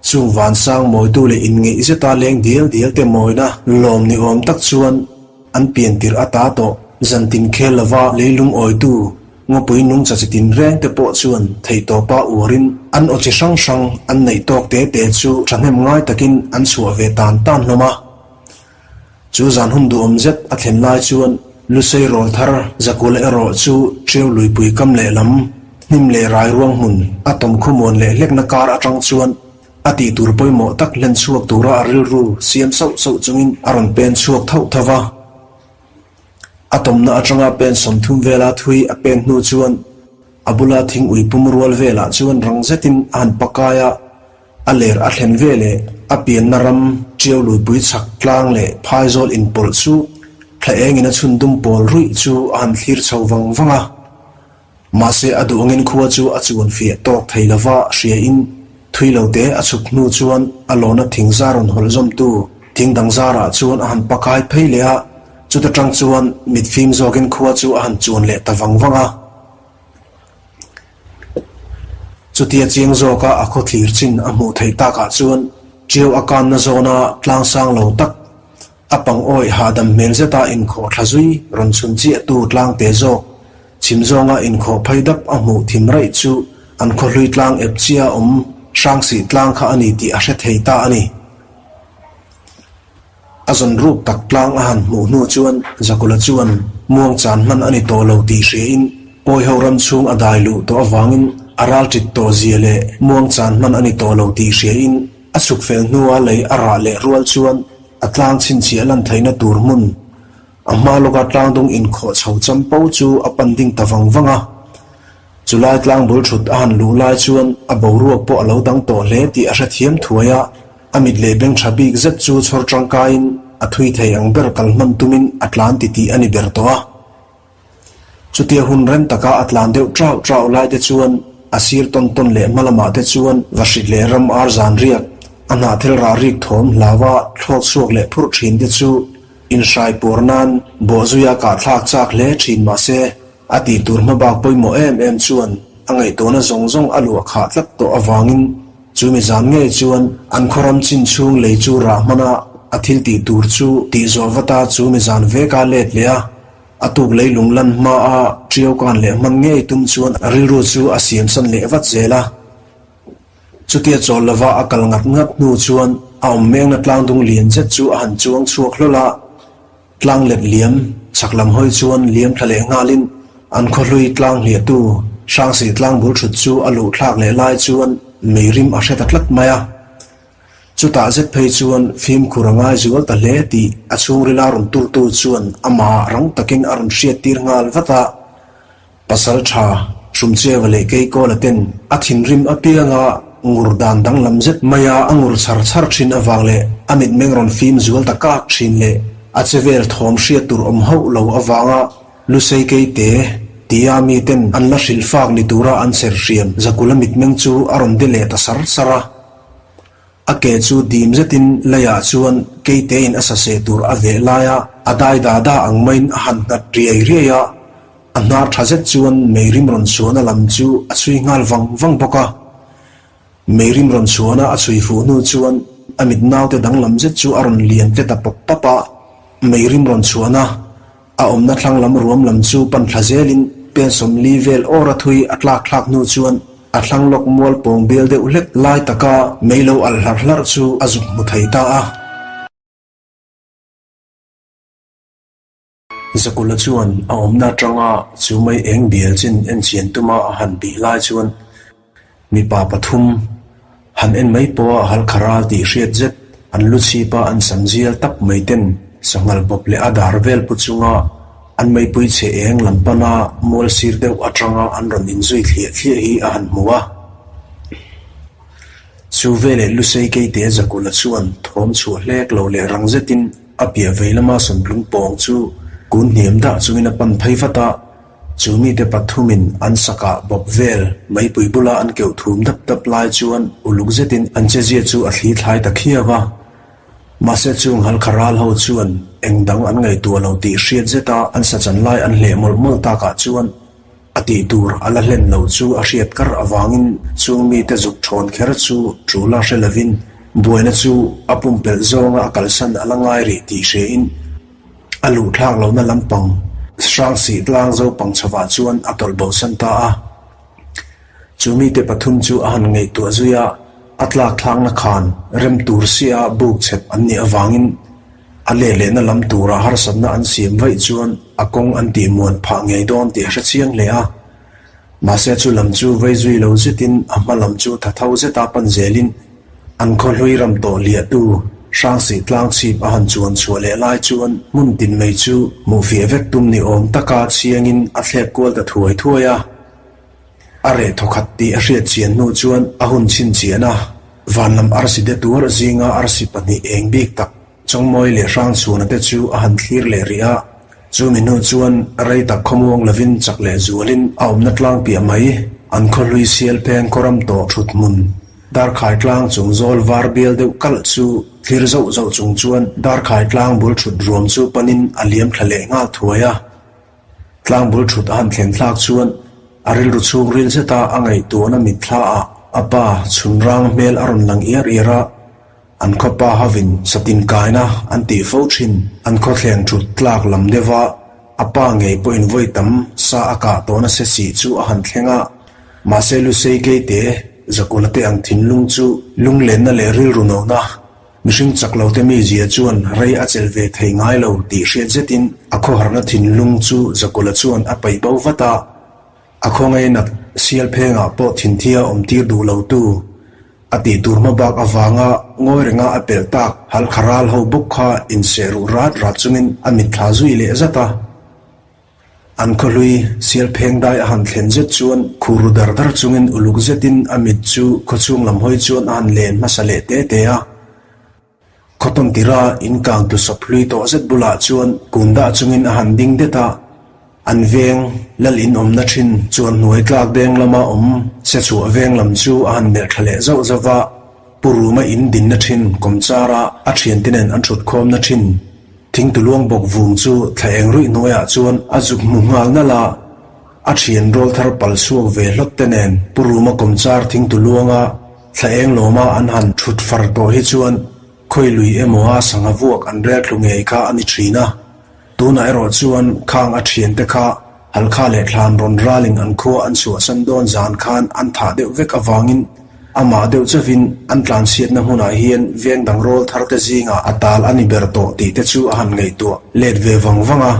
Chung van sang mawitu leh inngeih zeta leng dial dial te mawina lawm ni awm tak chuan an pian tirh ata tawh zantin khel lova leilung awitu ngawpui nungcha chi tin reng te pawh chuan theihtawpa uarin an aw chi hrang hrang an neih tawk te te chu thahnem ngai takin an chhuah ve tan tan hlawm a. Chu zan hun duhawm zet a thlen lai chuan Lusei rawl thar Zakula erawh chu Ṭiau luipui kam lehlam hnim leh rai ruang hmun a tawm khawmuan leh hlekna kar aṭang chuan a tih tur pawimawh tak hlen chhuak tura a rilru siam sauh sauh chungin a rawn pen chhuak thauh tho va. A tawmna aṭanga pen 30 vela thui a pen hnu chuan a bula thing ui pum rual velah chuan rang zetin a han pakai a. A ler a thlen ve leh a pianna ram Ṭiau luipui chhak tlang leh phaizawl inpawlh chu thla engin a chhun dum pawl ruih chu a han thlir chho vang vang a. Mahse a duh angin khua chu a chuan fiah tawk thei lova hriain thui lo te a chhuk hnu chuan a lawna thing zar rawn hawlh zawmtu thing dang zarah chuan a han pakai phei leh a, chuta tang chuan mit fim zawkin khua chu a han chuan leh ta vang vang a. Chutia chiang zawka a khaw thlir chin a hmuh theih takah chuan Ṭiau a kanna zawna tlang sang lo tak, a pang awih hahdam hmel zeta inkhawh thla zui rawn chhun chiahtu tlang te zawk chhim zawnga inkhawh phei dap a hmuh thim raih chu an khaw hlui tlang ep chia awm Hrangsih tlang kha a ni tih a hre thei ta a ni. A zawn ruk tak tlang a han hmuh hnu chuan Zakula chuan muang chan hman a ni tawh lo tih hriain Pawiho ram chhung a dai luh tawh avangin a ral ṭit tawh zia leh muang chan hman a ni tawh lo tih hriain a chhuk fel hnua lei a rah leh rual chuan a tlang chhinchhiah lan theihna tur hmun a hma lawka tlangdung inkhawh chho champo chu a pan ding ta vang vang a. Chulai tlang bul thut a han luh lai chuan a boruak pawh a lo dang tawh hle tih a hrethiam thuai a, a mit leh beng tha bik zet chu chhawr tangkaiin a thui thei ang ber kal hman tumin a tlan titih a ni ber tawh a. Chutia hun rem taka a tlan deuh trauh trauh lai te chuan a sir tawn tawn leh hma lamah te chuan vahrit leh ram ar zan riak, a hnahthel rah rik thawm hlaua thlawk chhuak leh phurh thin te chu inhrai puar nan bawhzuia kahthlak chak hle thin mahse, A tih tur hmabak pawimawh em em chuan a ngaihtuahna zawng zawng a luah khah tlat tawh avangin chu mi zan ngei chuan an khaw ram chin chhung lei chu rah hmana a thil tih tur chu tih zawh vata chu mi zan veka let leh a, a tuk lei lung lan hmaa ṭiau kan leh hman ngei tum chuan a rilru chu a siam san leh vat zel a. Chutia chawl lova a kal ngat ngat hnu chuan a awm mengna tlangdung lian zet chu a han chuang chhuak hlawl a. Tlang let liam, chhak lam hawi chuan liam thla leh nghalin an khaw hlui tlang hliahtu Hrangsih tlang bul thut chu a luh thlak leh lai chuan mei rim a hre ta tlat mai a. Chutah zet phei chuan fimkhur a ngai zual ta hle tih a chhungrila rawn turtu chuan amah rang takin a rawn hriattir nghal vat a. Pasal tha, Hrumcheva leh Keikawla ten a thinrim apianga ngur dan danglam zet maia a ngur char char thin avang leh a mitmeng rawn fim zual ta kak thin leh a che vel thawm hriat tur awm hauh lo avanga Lusei Keite tia mi ten an la hrilh fak ni tura an cher hriam Zakula mitmeng chu a rawn de leh ta sar sar a. A ke chu dim zetin leiah chuan keitein a saseh tur a veh laia a dai da da ang maiin a han nghat riai riai a, a hnar tha zet chuan meirim rawn chhuahna lam chu a chhui nghal vang vang bawk a. Meirim rawn chhuahna a chhui fuh hnu chuan a mit naute danglam zet chu a rawn lian tle ta pawp pawp a, meirim rawn chhuahna A awmna thlang lam ruam lam chu pan thla zelin pen 40 vel awr a thui a tlak thlak hnu chuan a thlang lawk mual pawng bial deuh hlek lai taka mei lo alh hlarh hlarh chu a zuk hmu thei ta a. Zakula chuan a awmna atanga chu mei eng bial chin en chian tuma a han bih lai chuan Mipa pathum, han en mai pawha halkha ral tih hriat zet, an lu chhipa an sam zial tak mai ten sanghal bawp leh a dar vel pu chunga an meipui chhe eng lam pana mual sir deuh atanga an rawn inzui thliah thliah hi a han hmu a. Chu veleh Lusei Keite Zakula chuan thawm chhuah hlek lo leh rang zetin a piah vei lama sawntlung pawng chu kun hniam dah chungin a pan phei vat a. Chu mite pathumin an sakah bawp vel meipui bula an keuh thum dap dap lai chuan uluk zetin an chezia chu a thli thlai ta khiau a. Mahse chung halkha ral ho chuan eng dang an ngaihtuah lo tih hriat zeta an sachan lai an hleh mawlh mawlh takah chuan a tih tur a la hlen lo chu a hriat kar avangin chung mite zuk thawn kher chu tul a hre lovin buaina chu a pumpelh zawnga a kalsan a la ngai rih tih hriain a luh thlak lohna lampang Hrangsih tlang zopang chhovah chuan a tawlh bosan ta a. Chu mite pathum chu a han ngaihtuah zui a, a tlak thlakna khan rem tur sia buk chep an nih avangin a let lehna lam tura harsatna an siam vaih chuan a kawng an tih muan phah ngei dawn tih a hre chiang hle a. Mahse chu lam chu vei zui lo zetin a hma lam chu tha tho zeta pan zelin an khaw hlui ram tawh liahtu Hrangsih tlang chhip a han chuan chhuah leh lai chuan hmun tin mai chu hmuh fiah vek tum ni awm taka chiangin a thlek kual ta thuai thuai a. A reh thawkhat tih a hriat chian hnu chuan a hun chhinchhiahna van lam arsi de tuar zinga arsi pahnih eng bik tak Chawngmawi leh Hrangchhuana te chu a han thlir leh rih a. Chumi hnu chuan rei tak khawmuang lovin chak leh zualin a awmna tlang piah mai an khawhlui sial pheng khawram tawh thut hmun Darkhai tlang chung zawl var bial deuh kalh chu thlir zauh zauh chung chuan Darkhai tlang bul thut ruam chu panin a liam thla leh nghal thuai a. Tlang bul thut a han thlen thlak chuan a rilru chhung ril zeta a ngaihtuahna mitthla ah a pa chhun rang hmel a rawn lang iar iar a, an khaw pa hovin satin kaina an tih fo thin. An khaw thleng thut tlak lam deuha a pa ngei pawhin vawi tam sa a kah tawhna se sih chu a han thleng a, mahse Lusei Keite Zakula te ang thinlung chu lunglenna leh rilru nohna Mihring chak lo te mizia chuan rei a chelh ve thei ngai lo tih hriat zetin a khawharna thinlung chu Zakula chuan a paih bo vat a. A khawngainat sial phengah pawh thinthia awm tir duh lo tu a tih tur hma bak avanga ngawi renga a pelh tak halkha ral ho bawk kha inseh ruh rat rat chungin a mitthla zui leh zat a. An khawhlui sial pheng dai a han thlen zet chuan khur ru dar dar chungin uluk zetin a mit chu khawchhung lam hawi chuan a han len hmasa leh te te a. Khawtawn tira in kang tu sawp hlui tawh zet bulah chuan kun dah chungin a han ding det a. An veng lal in awmna thin chuan hnuai tlak deng lama awm se chhuah veng lam chu a han melh tha leh zauh zauh va. Pu Ruma in dinna thin kawmchara a thiante nen an thut khawmna thin Thingtuluang bawk vung chu thla eng ruih hnuaiah chuan a zuk hmu nghal nalh a, a thian rawl thar pal chhuak ve hlawt te nen Pu Ruma kawmchar thingtuluanga thla eng lawma an han thut far tawh hi chuan khawi lui emaw a sangha vuak an rel thlu ngei kha a ni thin a. Tunah erawh chuan khang a thiante kha Halkha leh thlan rawn ralin an khua an chhuahsan dawn zan khan an thah deuh vek avangin amah deuh chauhin an tlanchhiatna hmunah hian veng dang rawl thar te zingah a tal a ni ber tawh tih te chu a han ngaihtuah let ve vang vang a.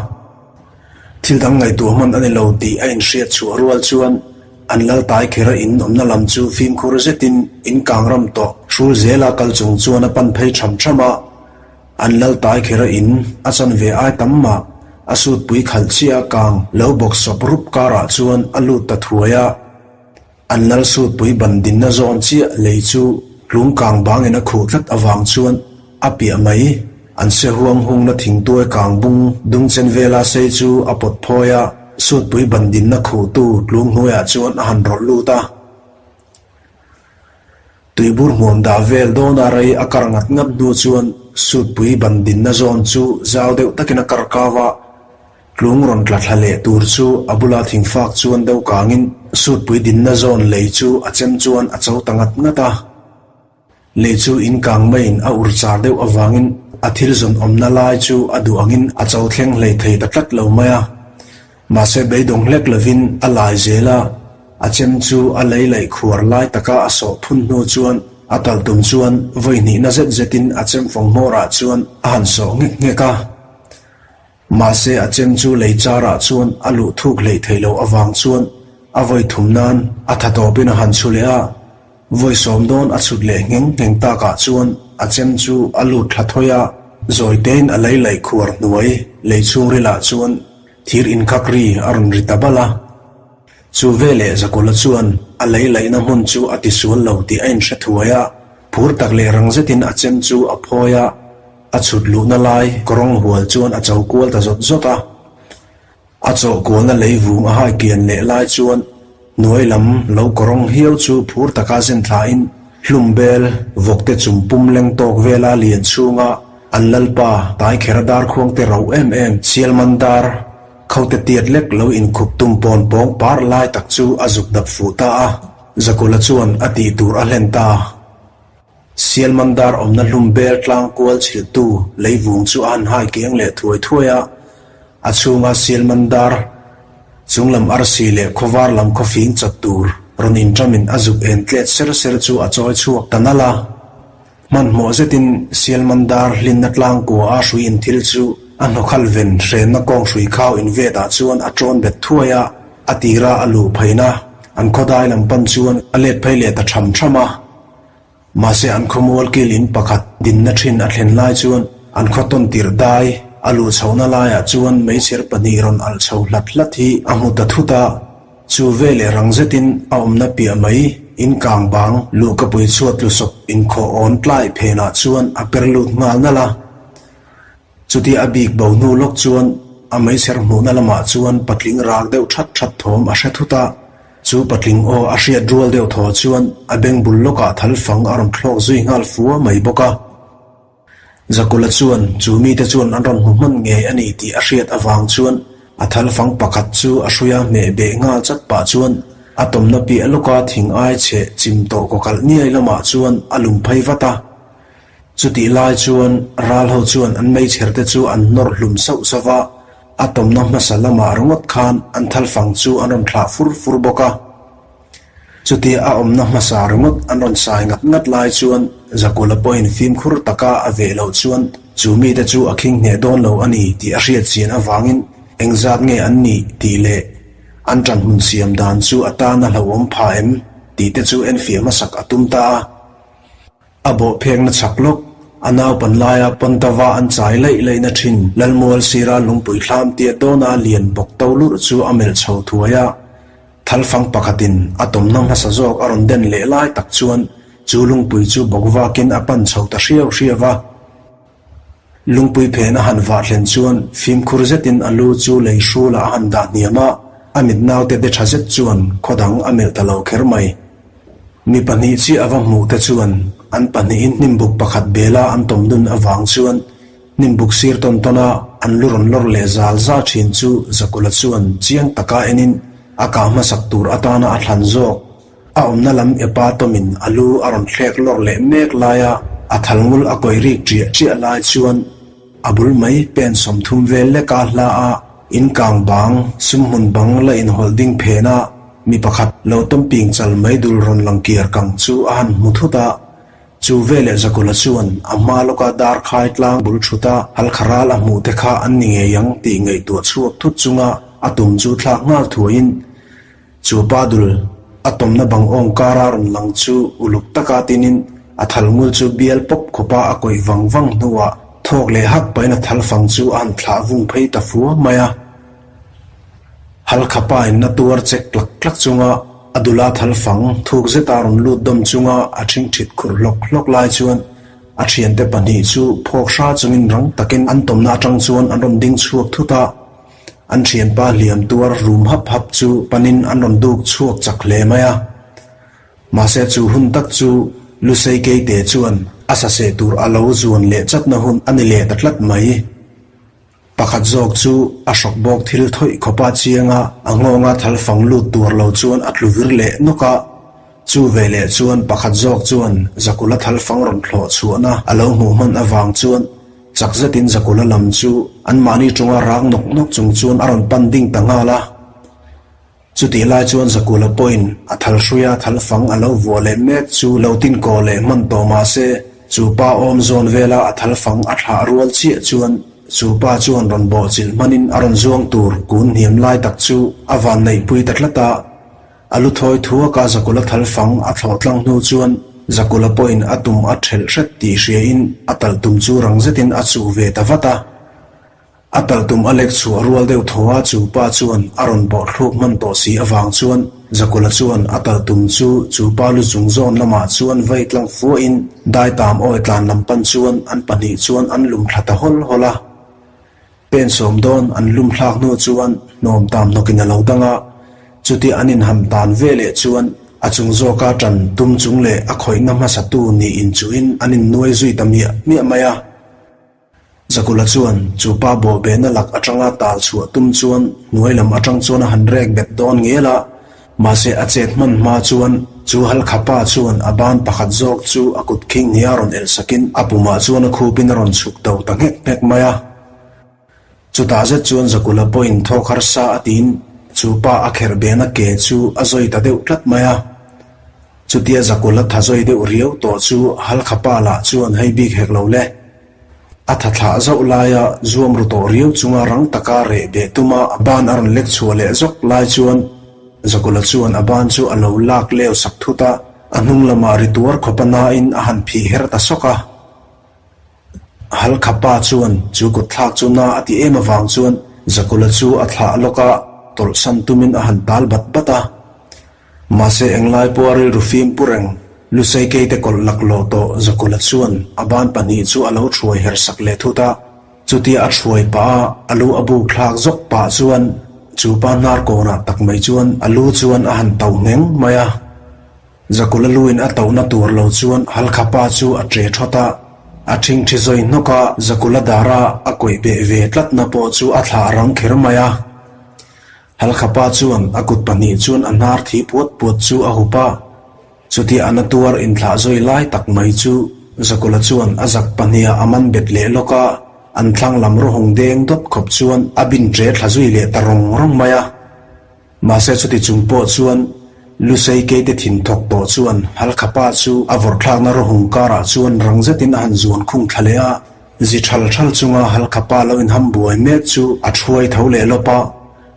Thil dang ngaihtuah hman a ni lo tih a inhriat chhuah rual chuan an lal tai kher a in awmna lam chu fimkhur zetin in kang ram tawh hrul zela kal chung chuan a pan phei tham tham a. An lal tai kher a in a chan ve ai tam mah, a sutpui khalh chiah a kang lo bawk sawp rup karah chuan a lut ta thuai a. An lal sutpui ban dinna zawn chiah lei chu tlung kang bangin a khuh tlat avang chuan a piah mai. An se huang hungna thingtuai kang bung dung chen vela sei chu a pawt phawi a, sutpui ban dinna khuhtu tlung hnuaiah chuan a han rawlh lut a. Tuibur hmuam dah vel dawna rei a kar ngat ngat hnu chuan sutpui ban dinna zawn chu zau deuh takin a kar kau a, tlung rawn tla thla leh tur chu a bula thingfak chuan deuh kangin sutpui dinna zawn lei chu a chem chuan a cho ta ngat ngat a. Lei chu in kang maiin a ur char deuh avangin a thil zawn awmna lai chu a duh angin a cho thleng hlei thei ta tlat lo mai a. Mahse beidawng hlek lovin a lai zel a, a chem chu a lei laih khuar lai taka a sawh phun hnu chuan a talh tum chuan vawi hnihna zet zetin a chem fawng hmawrah chuan a han sawh nghek nghek a. Mahse a chem chu lei charah chuan a luh thuk hleih thei loh avang chuan a vawi thum nan a tha tawpin a han chhu leh a, vawi sawm dawn a chhut leh ngheng ngheng takah chuan a chem chu a lut thla thawi a, zawi tein a lei laih khuar hnuai lei chhungrilah chuan Thir inkhak ri a rawn ri ta bal a. Chu veleh Zakula chuan a lei laihna hmun chu a tisual lo tih a inhre thuai a, phur tak leh rang zetin a chem chu a phawi a, a chhut luhna lai kawrawng hual chuan a cho kual ta zawt zawt a. A chawhkualna leivung a hai kian leh lai chuan hnuai lam lo kawrawng hiau chu phur taka zen thlain hlum bel vawkte chum pum leng tawk vela lian chhunga an lalpa taikhera darkhuang te rauh em em sialman dar khote tiat lek lo inkhup tum pawn pawng par lai tak chu a zuk dap fuh ta a, Zakula chuan a tih tur a hlen ta. Sialmandar awmna hlum bel tlang kual chhilhtu leivung chu a han hai kiang leh thuai thuai a, a chhunga Sialmandar chunglam arsi leh khawvar lam khawfing chat tur rawn inṭamin a zuk en tlet ser ser chu a chawi chhuak ta nalh a. Hmanhmawh zetin Sialmandar hlinna tlang kua a hrui inthil chu a hnawkhal ven hrenna kawng hrui khau invetah chuan a ṭawn bet thuai a, a tira a luh pheina an khawdai lam pan chuan a let phei leh ta ṭham ṭham a. Mahse an khawmual kil in pakhat dinna thin a thlen lai chuan an khaw tawn tirh dai a luh chhohna laiah chuan meichher pahnih rawn alh chho hlat hlat hi a hmu ta thut a, chu veleh rang zetin a awmna piah mai in kang bang luhkapui chhuat tlusawp inkhawh awn tlai phenah chuan a per lut nghal nalh a. Chutia a bik bo hnu lawk chuan a meichher hmuhna lamah chuan patling rak deuh that that thawm a hre thut a, chu patling aw a hriat rual deuh thaw chuan a beng bul lawkah thal fang a rawn thlawk zui nghal fua mai bawk a. Zakula chuan chu mite chuan an rawn hmu hman ngei a ni tih a hriat avang chuan a thal fang pakhat chu a hruia hmeh beh nghal chat pah chuan a tawmna piah lawka thing ai chhe chim tawh kawkalh niai lamah chuan a lum phei vat a. Chutih lai chuan ral ho chuan an meichher te chu an nawr hlum sauh sauh va, a tawmna hmasa lamah ringawt khan an thalfang chu an rawn thlah fur fur bawk a. Chutia a awmna hmasa ringawt an rawn sai ngat ngat lai chuan Zakula pawhin fimkhur taka a veh loh chuan chu mite chu a khing hneh dawn lo a ni tih a hriat chian avangin engzat nge an nih tih leh an ṭanhmun siam dan chu a tan a hlauhawm pha em tih te chu enfiah hmasak a tum ta a. A bawh phekna chak lawk, a naupan laia Pawntava an chai laih laihna thin Lalmual sira lungpui thlam tiat dawna lian bawk to lurh chu a melh chho thuai a. Thalfang pakhatin a tawmna hmasa zawk a rawn den leh lai tak chuan chu lungpui chu bawk vakin a pan chho ta hriau hriau a. Lungpui phen a han vah thlen chuan fimkhur zetin a lu chu lei hrulah a han dah hniam a, a mit naute de tha zet chuan khaw dang a melh ta lo kher mai. Mi pahnih chiah a va hmuh te chuan an pahnihin hnimbuk pakhat bela an tawm dun avang chuan hnimbuk sir tawn tawn a an lu rawn lawr leh zal zal thin chu Zakula chuan chiang taka enin a kah hmasak tur atana a thlan zawk. A awmna lam epa tawmin a lu a rawn thlek lawr leh mek laia a thal ngul a kawi rik ṭiah ṭiah lai chuan a bul mai pen 30 vel leka hla a inkang bang sumhmun bang la inhawlh ding phen a mi pakhat lo tawm ping chal mai dul rawn lang kiar kang chu a han hmu thut a. Chu veleh Zakula chuan a hma lawka dar khai tlang bul thut a halkha ral a hmuh te kha an ni ngei ang tih ngaihtuah chhuak thut chunga a tum chu thlak nghal thuaiin Chu pa dul a tawmna bang awng kara rawn lang chu uluk taka tinin a thal ngul chu bial pawp khawpa a kawih vang vang hnuah thawk leh hak pahin a thal fang chu a han thlah vung phei ta fua mai a. Halkha pa in na tuar chek tlak tlak chunga a dula thal fang thuk zeta rawn lut dawm chunga a ṭhingṭhit khurh hlawk hlawk lai chuan a ṭhiante pahnih chu phawk hra chungin rang takin an tawmna aṭang chuan an rawn ding chhuak thut a. An thianpa hliam tuar rum hap hap chu panin an rawn duk chhuak chak hle mai a. Mahse chu hun tak chu Lusei Keite chuan a saseh tur a lo zuan leh chatna hun a ni leh ta tlat mai. Pakhat zawk chu a hrawk bawk thil thawih khawpa chianga a nghawnga thal fang lut tur lo chuan a tlu vir leh nawk a. Chu veleh chuan pakhat zawk chuan Zakula thal fang rawn thlawh chhuahna a lo hmuh hman avang chuan Chak zetin Zakula lam chu anmahni ṭunga rak nawk nawk chung chuan a rawn pan ding ta nghal a. Chutih lai chuan Zakula pawhin a thal hruia thal fang a lo vuah leh mek chu lo tin kaw leh hman tawh mah se, chu pa awm zawn vela a thal fang a thlah rual chiah chuan chu pa chuan rawn bawhchilh hmanin a rawn zuang tur kun hniam lai tak chu a van neihpui ta tlat a. A lu thawi thuaka Zakula thal fang a thlawh tlang hnu chuan Zakula pawhin a tum a thelh hret tih hriain a talh tum chu rang zetin a chuh ve ta vat a. A talh tum a lek chhuah rual deuh thaw a chu pa chuan a rawn bawh thluk hman tawh si avang chuan Zakula chuan a talh tum chu chu pa lu chung zawn lamah chuan vei tlang fuahin dai tam awi tlan lam pan chuan an pahnih chuan an lum thla ta hawl hawl a. Pen sawm dawn an lum thlak hnu chuan hnawm tam hnawkin a lo dang a, chutia an inham tan ve leh chuan a chung zawka ṭan tum chung leh a khawihna hmasatu nih inchuhin an innuai zui ta miah miah mai a. Zakula chuan chu pa bawhbehna lak aṭanga tal chhuah tum chuan hnuai lam aṭang chuan a han rek bet dawn ngel a, mahse a chet hman hma chuan chu halkha pa chuan a ban pakhat zawk chu a kut khing hnia rawn elh sakin a pumah chuan a khupin a rawn chhuk do ta nghek nghek mai a. Chutah zet chuan Zakula pawhin thawk harsa a tiin chu pa a kherh behna ke chu a zawi ta deuh tlat mai a. Chutia Zakula tha zawi deuh riau tawh chu halkha pa lah chuan hei bik hek lo le. A tha thlah zauh laia zuam ru tawh riau chunga rang taka reh beh tuma a ban a rawn lek chhuah leh zawk lai chuan Zakula chuan a ban chu a lo lak leu sak thut a, a hnung lamah ri tuar khawp a nain a han phih her ta sawk a. Halkha pa chuan chu kut thlak chu na a ti em avang chuan Zakula chu a thlah lawk a, tawlhsan tumin a han tal bat bat a. Mahse englai pawha rilru fim pu reng, Lusei keite kawlh laklawh tawh Zakula chuan a ban pahnih chu a lo thuai her sak leh thut a. Chutia a thuai pah a, a lu a buk thlak zawk pah chuan chu pa hnar kawnah tak mai chuan a lu chuan a han tauh ngheng mai a. Zakula luin a tauhna tur lo chuan Halkha pa chu a ṭe ṭhawt a, a ṭhingṭhi zawi hnawk a, Zakula dara a kawih beh ve tlatna pawh chu a thlah rang kher mai a. Halkha pa chuan a kut pahnih chuan a hnar thi puat puat chu a hup a, chutia a na tuar inthlah zawi lai tak mai chu Zakula chuan a zak pahniha a man bet leh lawk a, an thlang lam rawhawng deng dawt khawp chuan a bin ṭe thla zui leh ta rawng rawng mai a. Mahse chuti chung pawh chuan Lusei keite thin thawk tawh chuan Halkha pa chu a vawrh thlakna rawhawng karah chuan rang zetin a han zuan khung thla leh a, Zi thal thal chunga Halkha pa lo inham buai mek chu a thuai tho leh lawp a,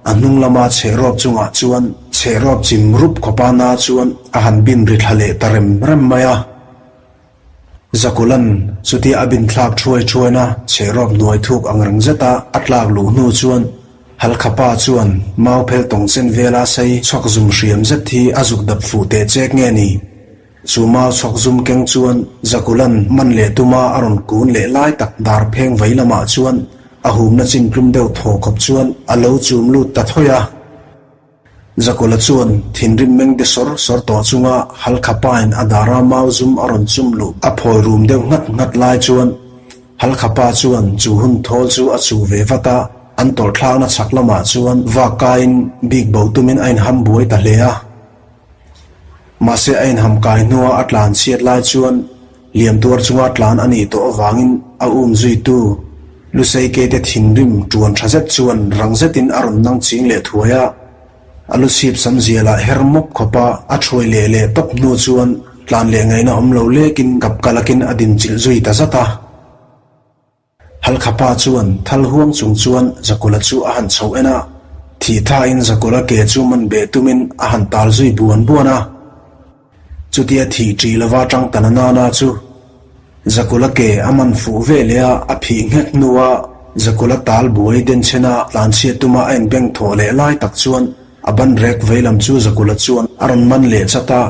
a hnung lama chhehrawp chungah chuan chhehrawp chim rup khawpa na chuan a han bin ri thla leh ta rem rem mai a. Zakulan chutia a bin thlak thuai thuaina chhehrawp hnuai thuk ang reng zeta a tlak luh hnu chuan Halkha pa chuan mau phel tawng chen vela sei chhuak zum hriam zet hi a zuk dap fuh teh chek nge ni? Chu mau chhawk zum keng chuan Zakulan man leh tuma a rawn kun leh lai tak dar pheng vei lamah chuan a humna chin tlum deuh thaw khawp chuan a lo chum lut ta thawi a. Zakula chuan thinrim meng de sawr sawr tawh chunga Halkha pain a dara mau zum a rawn chum luh a phawi rum deuh nghat nghat lai chuan Halkha pa chuan chu hun thawl chu a chuh ve vat a, an tawlhthlakna chhak lamah chuan vak kaiin bik bo tumin a inham buai ta hle a. Mahse a inham kai hnua a tlan chhiat lai chuan liam tuar chunga tlan a nih tawh avangin a um zuitu Lusei keite thinrim tuan tha zet chuan rang zetin a rawn nang ching leh thuai a. A lu chhip sam zialah her mawp khawpa a thuai leh leh tawp hnu chuan tlan leh ngaihna awm lo lekin kap kalakin a dinchilh zui ta zat a. Halkha pa chuan thal huang chung chuan Zakula chu a han chho en a, thih thain Zakula ke chu man beh tumin a han tal zui buan buan a. Chutia thih ṭih lova ṭang ta na nana chu Zakula ke a man fuh ve leh a, a phih nghek hnua Zakula tal buai denchhena tlanchhiat tuma a inbeng thawh leh lai tak chuan a ban rek veilam chu Zakula chuan a rawn man leh chat a.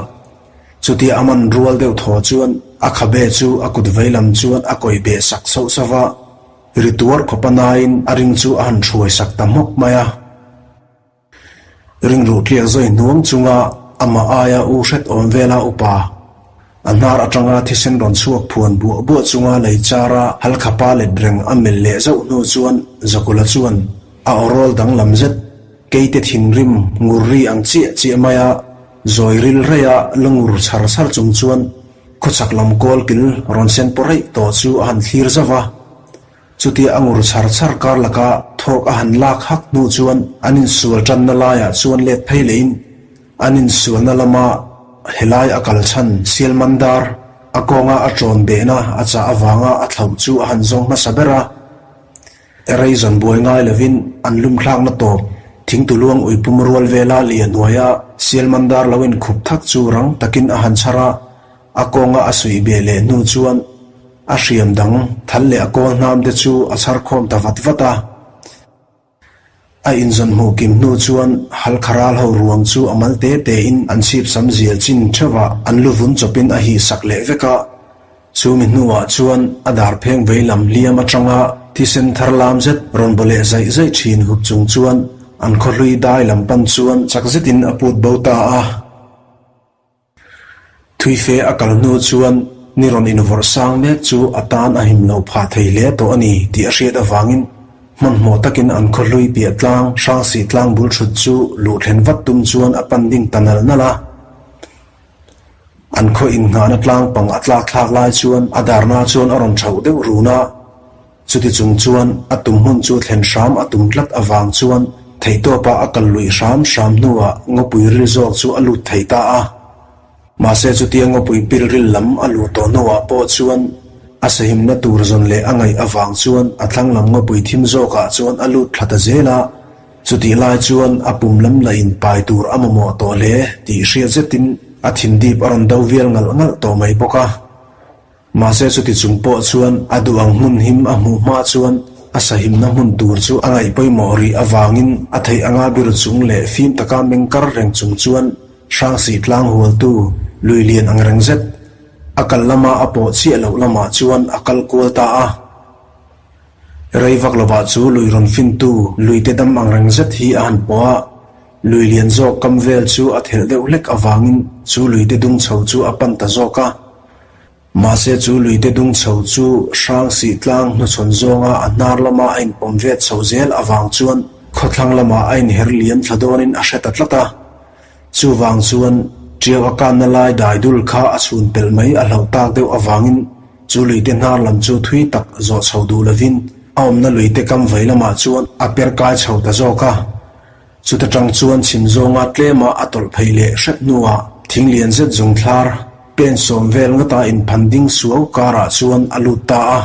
Chutia a man rual deuh thaw chuan a khabe chu a kut veilam chuan a kawih beh sak sauh sauh va, ri tuar khawpa nain a ring chu a han hruai sak ta hmawk mai a. Ringruh tliak zawi hnuang chunga amah aia u hret awm vela upa, a hnar atanga thisen rawn chhuak phuan buah buah chunga lei chara halkha pa let reng a melh leh zauh hnu chuan Zakula chuan a awrawl danglam zet keite thinrim ngur ri ang chiah chiah mai a, Zawi ril reia la ngur chhar chhar chung chuan khawchhak lam kawl kil rawn sen paw reih tawh chu a han thlir zauh a. Chutia a ngur chhar chhar kar laka thawk a han lak hak hnu chuan an insual tanna laiah chuan let phei lehin an insualna lama helai a kal chhan Sialmandar a kawnga a ṭawn behna a chah avanga a thlauh chu a han zawng hmasa ber a. Eraison buai ngai lovin an lum thlakna tawp thingtuluang uipum rual vela lian hnuaia Sialmandar lo inkhup thak chu rang takin a han chhar a, a kawnga a suih beh leh hnu chuan a hriam dang thal leh a kawl hnam te chu a chhar khawm ta vat vat a. A inzawn hmuh kim hnu chuan Halkha ral ho ruang chu a mal te tein an chhip sam zial chin theuhah an lu vun chawpin a hih sak leh vek a. Chumi hnuah chuan a dar pheng vei lam hliam atanga. Thisen thar lam zet rawn baw leh zaih zaih thin hup chung chuan an khawhlui dai lam pan chuan chak zetin a put bo ta a. Thuife a kal hnu chuan ni rawn invawrh sang mek chu a tan a him loh phah thei hle tawh a ni tih a hriat avangin hmanhmawh takin an khawhlui piah tlang Hrangsih tlang bul thut chu luh thlen vat tum chuan a pan ding ta nalh nalh a. An khaw innghahna tlang pang a tlak thlak lai chuan a darna chuan a rawn thauh deuh run a. Chuti chung chuan a tum hmun chu thlen hram a tum tlat avang chuan theihtawpa a kal luih hram hram hnuah ngawpui ril zawk chu a lut thei ta a. Mahse chutia ngawpui pil ril lam a luh tawh hnuah pawh chuan a sahimna tur zawn leh a ngaih avang chuan a thlang lam ngawpui thim zawkah chuan a lut thla ta zel a. Chutih lai chuan a pum lam la inpai tur a mamawh tawh hle tih hriat zetin a thindip a rawn do vial ngalh ngalh tawh mai bawk a. Mahse chuti chung pawh chuan a duh ang hmun him a hmuh hma chuan a sahimna hmun tur chu a ngaih pawimawh rih avangin a theih anga bir chung leh fim taka meng kar reng chung chuan Hrangsih tlang hualtu lui lian ang reng zet a kal lama a pawh chiah loh lamah chuan a kal kual ta a. Rei vak lovah chu lui rawn fintu lui te dam ang reng zet hi a han pawh a, lui lian zawk kam vel chu a thelh deuh hlek avangin chu lui te dung chho chu a pan ta zawk a. Mahse chu luite dung chho chu Hrangsih tlang hnuchhawn zawnga a hnar lama a inpawm vet chho zel avang chuan khawthlang lamah a inher liam thla dawnin a hre ta tlat a. Chuvang chuan Ṭiau a kanna lai dai dul kha a chhun pelh mai a hlauh tak deuh avangin chu luite hnar lam chu thui tak zawh chho duh lovin a awmna luite kam vei lamah chuan a per kai chho ta zawk a. Chuta tang chuan chhim zawnga tlema a tawlh phei leh hrep hnuah thing lian zet zung thlar pen sawm vel ngata inphan ding suau karah chuan a lut ta a.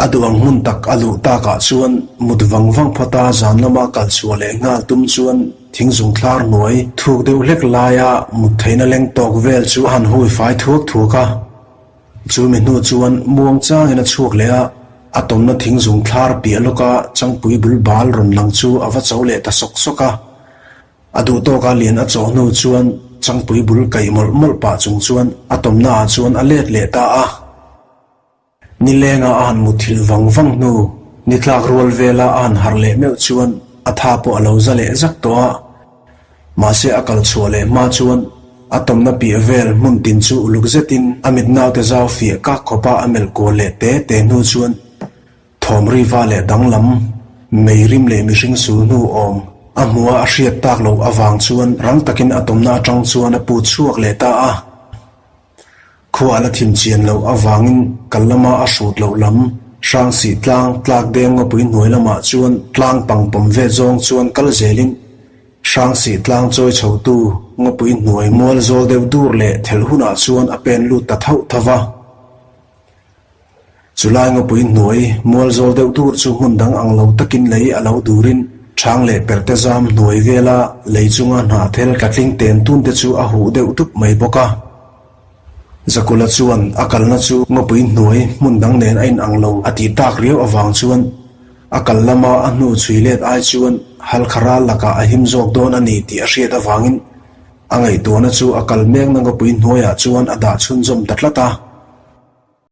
A duh ang hmun tak a luh takah chuan mut vang vang phawta zan lama kal chhuah leh nghal tum chuan thing zung thlar hnuai thuk deuh hlek laia mut theihna leng tawk vel chu a han hui fai thuak thuak a. Chu mi hnu chuan muang changin a chhuak leh a, a tawmna thing zung thlar piah lawka changpui bul bal rawn lang chu a va cho leh ta sawk sawk a. A duh tawka lian a chawh hnu chuan changpui bul kaih mawlh mawlh pah chung chuan a tawmna ah chuan a let leh ta a. Nilenga a han muthilh vang vang hnu, ni tlak rual vela a han harh leh meuh chuan a tha pawh a lo za leh zak tawh a. Mahse a kal chhuah leh hma chuan a tawmna piah vel hmun tin chu uluk zetin a mit naute zau fiah kak khawpa a melh kual leh te te hnu chuan thawm riva leh danglam, mei rim leh mihring sul hnu awm a hmuha a hriat tak loh avang chuan rang takin a tawmna atang chuan a put chhuak leh ta a. Khua a la thim chian loh avangin kal lama a hrut loh lam, Hrangsih tlang, tlak deng ngawpui hnuai lamah chuan tlang pang pawm ve zawng chuan kal zelin Hrangsih tlang chawi chhotu ngawpui hnuai mual zawl deuh dur leh thelh hunah chuan a pen lut ta thauh tho va. Chulai ngawpui hnuai mual zawl deuh dur chu hmun dang ang lo takin lei a lo durin ṭhang leh perte zam hnuai vela lei chunga hnahthel tla tling ten tun te chu a huh deuh dup mai bawk a. Zakula chuan a kalna chu ngawpui hnuai hmun dang nen a inang lo a tih tak riau avang chuan a kal lama a hnu chhui let ai chuan halkha ral lakah a him zawk dawn a ni tih a hriat avangin a ngaihtuahna chu a kal mekna ngawpui hnuaiah chuan a dah chhunzawm ta tlat a.